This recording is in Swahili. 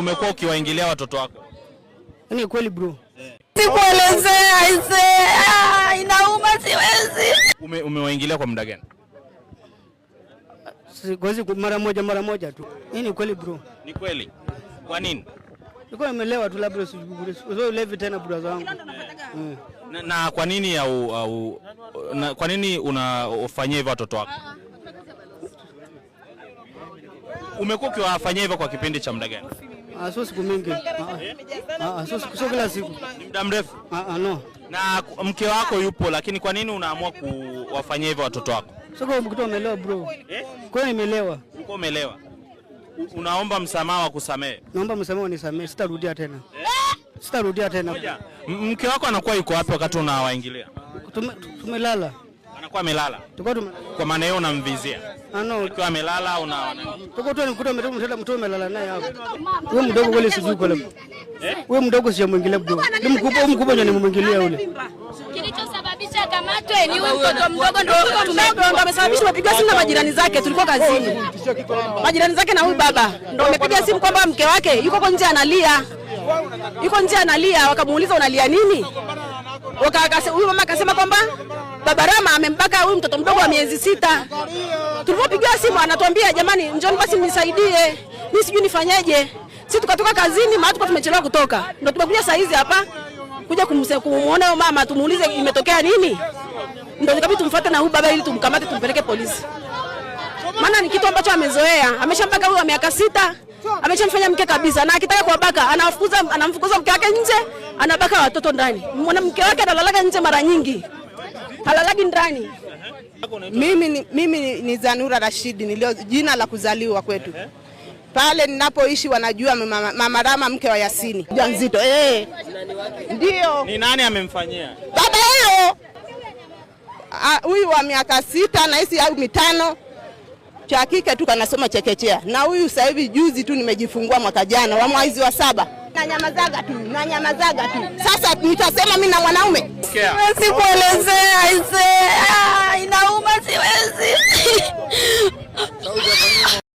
Umekuwa ukiwaingilia watoto wako? Ni kweli bro. Sikuelezea aise. Ah, inauma siwezi. Umewaingilia kwa muda gani? Siwezi, mara moja mara moja tu. Hii ni kweli bro. Ni kweli. Kwa nini? Nilikuwa nimelewa tu, labda sio ulevi tena, brother wangu. Na kwa nini au na, kwa nini unafanyia hivyo watoto wako? Umekuwa ukiwafanyia hivyo kwa kipindi cha muda gani? Ah, sio siku mingi. Sio kila siku. Ni muda mrefu. No. Na mke wako yupo, lakini kwa nini unaamua kuwafanyia hivyo watoto wako? Sio kwa mtoto amelewa bro. Kwa nimelewa. Uko umelewa. Unaomba msamaha wa kusamehe. Naomba msamaha, unisamehe, sitarudia tena. Sitarudia tena. Mke wako anakuwa yuko wapi wakati unawaingilia? Tumelala. Anakuwa amelala. Tulikuwa tume Kwa maana hiyo unamvizia. Ah, no. Akiwa amelala una Tuko tu nikuta mtoto mtoto amelala naye hapo. Wewe mdogo kweli sijui kweli. Wewe mdogo sijamwingilia bro. Ni mkubwa, mkubwa ndio nimemwingilia yule. Kilichosababisha kamatwe ni huyu mtoto mdogo ndio Ndo amesababisha. Tumepiga simu na majirani zake, tulikuwa kazini. Majirani zake na huyu baba ndo amepiga simu kwamba mke wake yuko nje analia. Yuko nje analia, wakamuuliza unalia nini? Huyu mama akasema kwamba Baba Rama amembaka huyu mtoto mdogo wa miezi 6. Tulipopigiwa simu anatuambia jamani, njoni basi mnisaidie. Mimi sijui nifanyeje. Sisi tukatoka kazini, maana tulikuwa tumechelewa kutoka. Ndio tumekuja saa hizi hapa kuja kumuona huyo mama, tumuulize imetokea nini. Ndio ikabidi tumfuate na huyu baba ili tumkamate tumpeleke polisi. Maana ni kitu ambacho amezoea. Ameshambaka huyu wa miaka 6, ameshamfanya mke kabisa, na akitaka kuwabaka anamfukuza mke wake nje, anabaka watoto ndani. Mwanamke wake analalaga nje mara nyingi. Halalagi ndani. Mimi ni Zanura Rashidi, nilio jina la kuzaliwa kwetu. Pale ninapoishi wanajua mama Rama mke wa Yasini. Mjamzito. Ndio. Ni nani amemfanyia? Baba yao. Huyu wa miaka 6 na hisi au 5 cha kike tu kanasoma chekechea. Na huyu sasa hivi juzi tu nimejifungua mwaka jana wa mwezi wa 7. Na nyamazaga tu, na nyamazaga tu. Sasa nitasema mimi na mwanaume? Siwezi kuelezea aise.